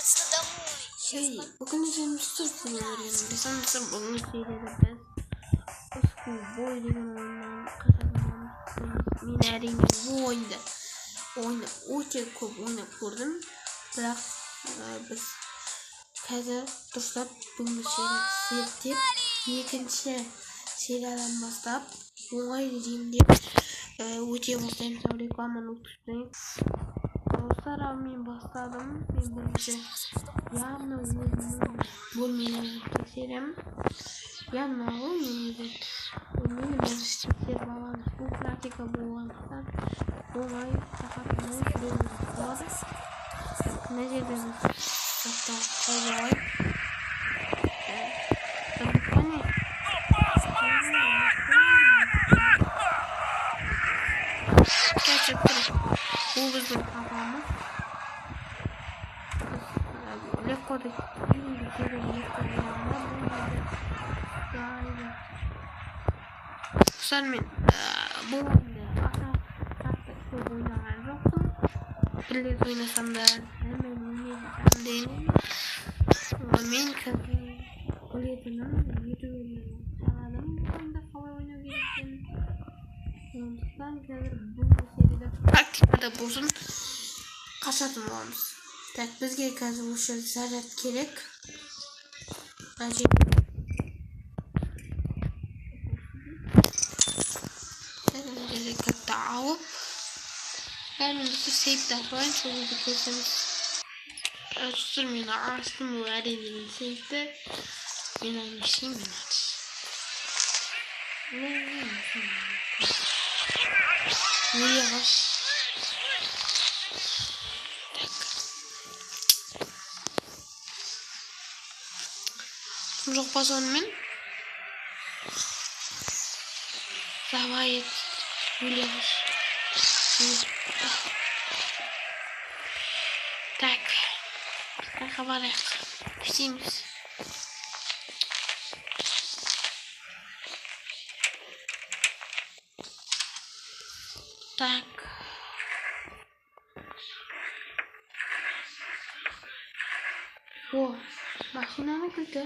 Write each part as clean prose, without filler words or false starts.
Наконец-то домой. Hey, bugün üzerimiz bugün серияда біз Schoolboy деген ойыннан қашатын. Мен әрине бұл ойынды өте көп ойнап көрдім, бірақ біз қазір дұрыстап бүгінгі серияды зерттеп, екінші сериядан бастап оңай режимде өте бастаймыз. Рекламаны өткізбейік. Достар, мен бастадым. Мен бірінші явно өзімнің бөлмені тексеремін. Явно ғой, мен өзім бөлмені бірінші тексеріп аламыз. Бұл практика болғандықтан оңай, рахат оңай жүруіміз болады. Мына жерде біз заттарды қойып алайық. Бұл біздің папамыз. Легко достар, мен бұл ойынды аса қатты көп ойнаған жоқпын. Бір рет ойнасам да мен қазір білетінім ютуберлерден қарадым бұл ойынды қалай ойнау керек екенін. Сондықтан қазір бұл серияда практикада болсын қашатын боламыз. Так, бізге қазір осы жерде заряд керек. Мына жерде кілтті алып, бәрін достар сейфті ашып алайын, сол кезде көрсеміз. Достар, мен аштым ол әрине сейфті. Мен не істеймін? Өле қаш. Так. Тым жоқ па сонымен? Давай, өле қаш. Так. Қайқа барайық? Істейміз. Так. О, машинаның кілті.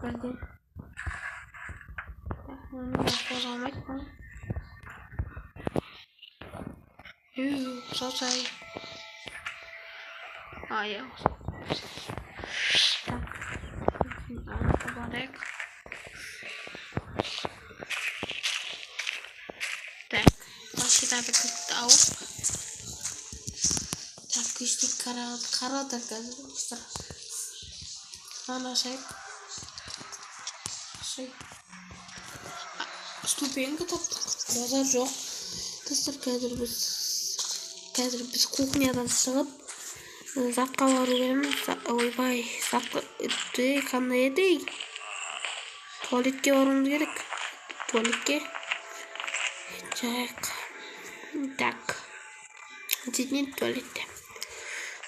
Бірден. Так, мына қозғалмайды бұл. Сосай. А, я. Так. Барайық. Так, машинаны кілтті алып. Так, күштік қарадыр қазір достар. Мынаны ашайық. Ступенька таптық. Базар жоқ. Достар, қазір біз кухнядан шығып затқа бару керекпіз. Ойбай, затқа қандай еді? Туалетке баруымыз керек. Туалетке. Жайық. Так. Дейтін туалетте.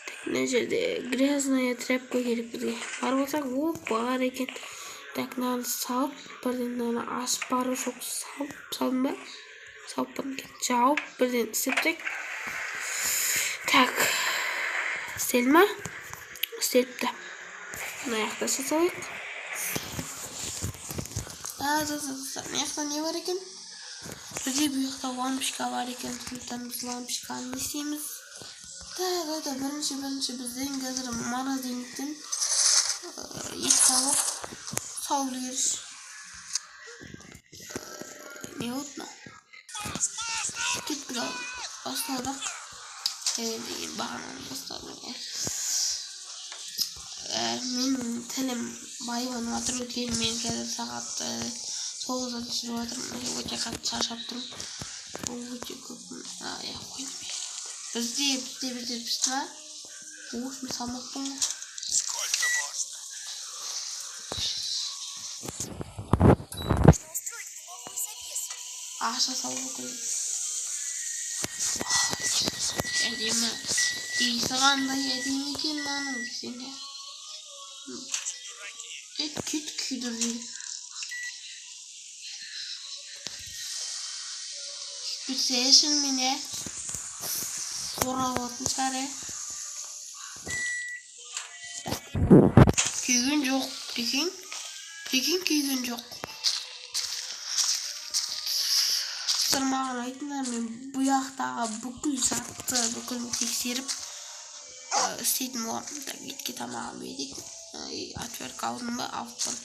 Так, мына жерде грязная тряпка керек бізге. Бар болса, о, бар екен. Так, мынаны салып, бірден мынаны ашып барып, салып, салдым ба? Салып жауып, бірден істеп. Так. Істелді ма? Істеліпті. Мына жақта салайық. Мына жақта не бар екен? Бізде бұл жақта лампочка бар екен, сондықтан біз лампочканы не істейміз? Так, это бірінші бізден қазір морозильниктен ет салып, салып үлгерші. Не болды мынау? Кеттік ал, бастадық. Деген бағананы бастадым. Менің тілім байбанып жатыр, өйткені мен қазір сағат 9-да түсіріп жатырмын. Өте қатты шаршап тұрмын. Өте көп. Қойдым. Бізде пісті ма? Ош, мен салмаппын ғой. Аша салу керек. Әдемі. Иісі қандай әдемі екен мынаның десең де. Ет күйт күйдір дейді. Бітсе шынымен. оралатын шығар, иә. Күйген жоқ, прикинь. Прикинь, күйген жоқ. Достар, маған айтыңдар, мен бұл жақтағы бүкіл затты бүкіл тексеріп істейтін боламын. Так, итке тамағын берейік. Отвертка алдым ба? Алыппын.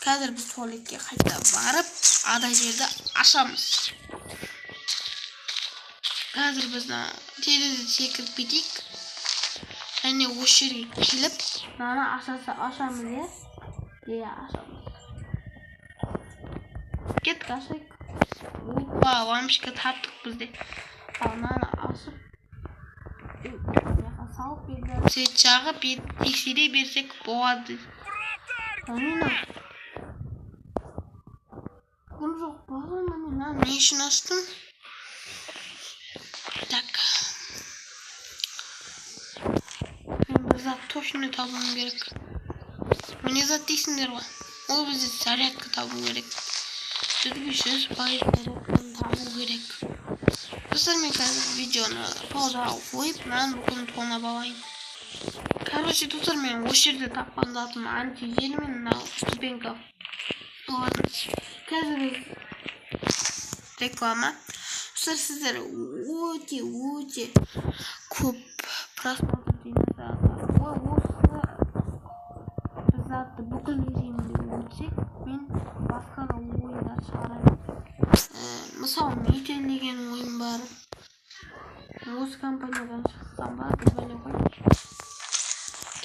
Қазір біз туалетке қайта барып, ада жерді ашамыз. Қазір біз мына терезеден секіріп кетейік. Және осы жерге келіп, мынаны ашамыз, иә? Иә, ашамыз. Кеттік, ашайық. Опа, лампочка таптық бізде. Ал мынаны ашып, салып енді свет жағып, тексере берсек болады. Дым жоқ, балам, мен мынаны не үшін аштым? Так. Мен бір зат точно табуым керек. Ол не зат дейсіңдер ғой? Ол бізде зарядка табу керек. Бізге 100% зарядканы табу керек. Достар, мен қазір видеоны паузаға қойып, мынаны бүкілін тонап алайын. Короче, достар, мен осы жерде тапқан затым антигель мен мынау ступенька. Ладно. Қазір біз реклама. Достар, сіздер өте, өте көп просмотр жинасаңыздар, ой, осы затты бүкіл режимде өтсек, мен басқа да ойындар шығарамын. Мысалы, Метель деген ойын бар. Осы компаниядан шыққан ба, білмей қойдым.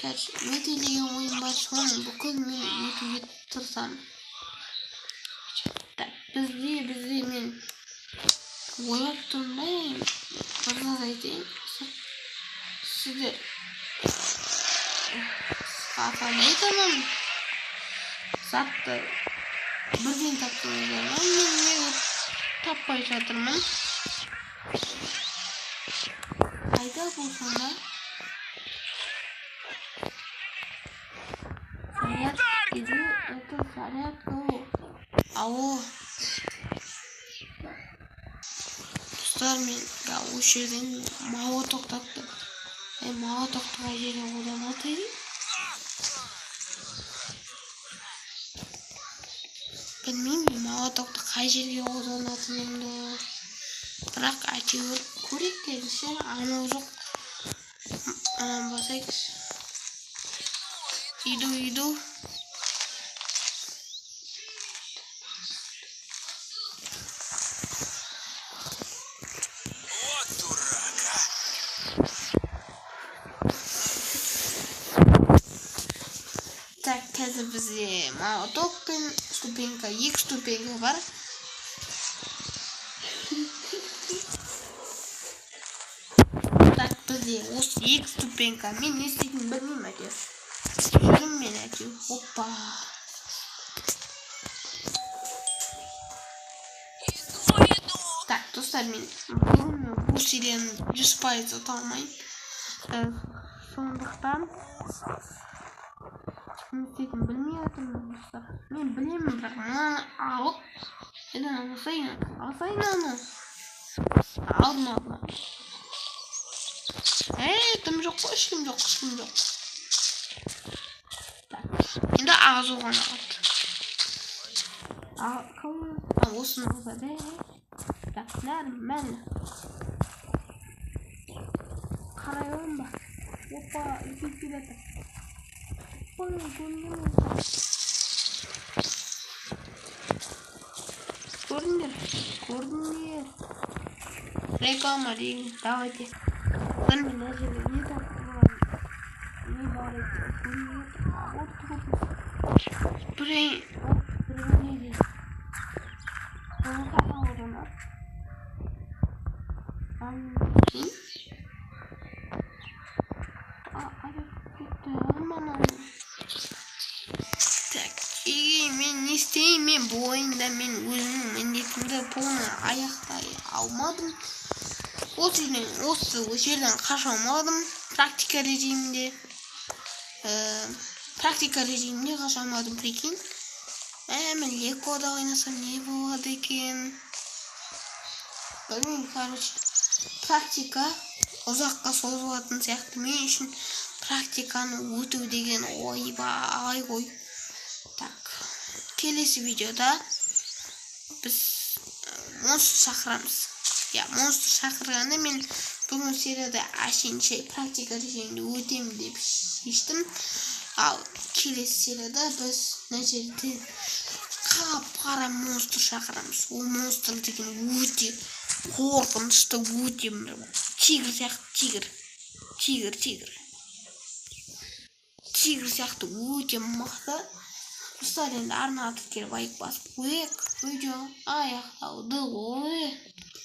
Короче, Метель деген ойын бар, соны бүкіл мен өтуге тырысамын. Так, бізде мен ойлап тұрмын да, бір зат айтайын. Сіздер атап айтамын. Затты бірден таптыңыздар ма? Мен неге таппай жатырмын? Қайда болсам да? Зарядка, иду, это зарядка. Ау. Достар, мен осы жерден молоток таптым. Молотокты қай жерде қолданады екен? Білмеймін, мен молотокты қай жерге қолданатынымды. Бірақ әйтеуір көрейік дедіңші, анау жоқ. Ананы басайықшы. Иду, иду. Вот дурак, а! Так, қазір бізде молоток пен ступенька, екі ступенька бар. Так, бізде осы екі ступенька. Мен не істейтінімді білмеймін әйтеуір. Жүрмін мен әйтеуір. Опа. Так, достар, мен бүгін бұл серияны 100% ұта алмаймын. Сондықтан не істейтінімді білмей жатырмын, достар. Мен білемін, бірақ мынаны алып, енді алсайын, алсайын аны. Алдым, алдым. Ей, дым жоқ қой, ешкім жоқ, ешкім жоқ. Так, енді азу ғана қалды. Осыны алса да. Так, нормально. Қарай аламын ба? Опа, үлкен келе жатыр. Опа, көрінді ме? Көрдіңдер, көрдіңдер. Реклама деймін, давайте. Бір мен мына жерде не тауып тұрған, не бар екен, көрінбей жатыр. А, вот көрдім. Бір не дейді? Оны қайда қолданады? Кейін. Так, егер мен не істеймін, мен бұл ойында мен өзімнің міндетімді полный аяқтай алмадым. Осы жерден қаша алмадым. Практика режимінде. Практика режимінде қаша алмадым, прикинь. Мен Легода ойнасам не болады екен? Білмеймін, короче. Практика Ұзаққа созылатын сияқты. Мен үшін практиканы өту деген ойбай ғой. Так, келесі видеода біз монстр шақырамыз. Иә, монстр шақырғанда, мен бүгін серияда әшейін практика режимінде өтемін деп шештім. Ал келесі серияда біз мына жерде қап қара монстр шақырамыз. Ол монстр деген өте қорқынышты, өте тигр сияқты, тигр, тигр, тигр, тигр сияқты өте мықты. Достар, енді арнаға тіркеліп, лайк басып қояйық. Видео аяқталды ғой.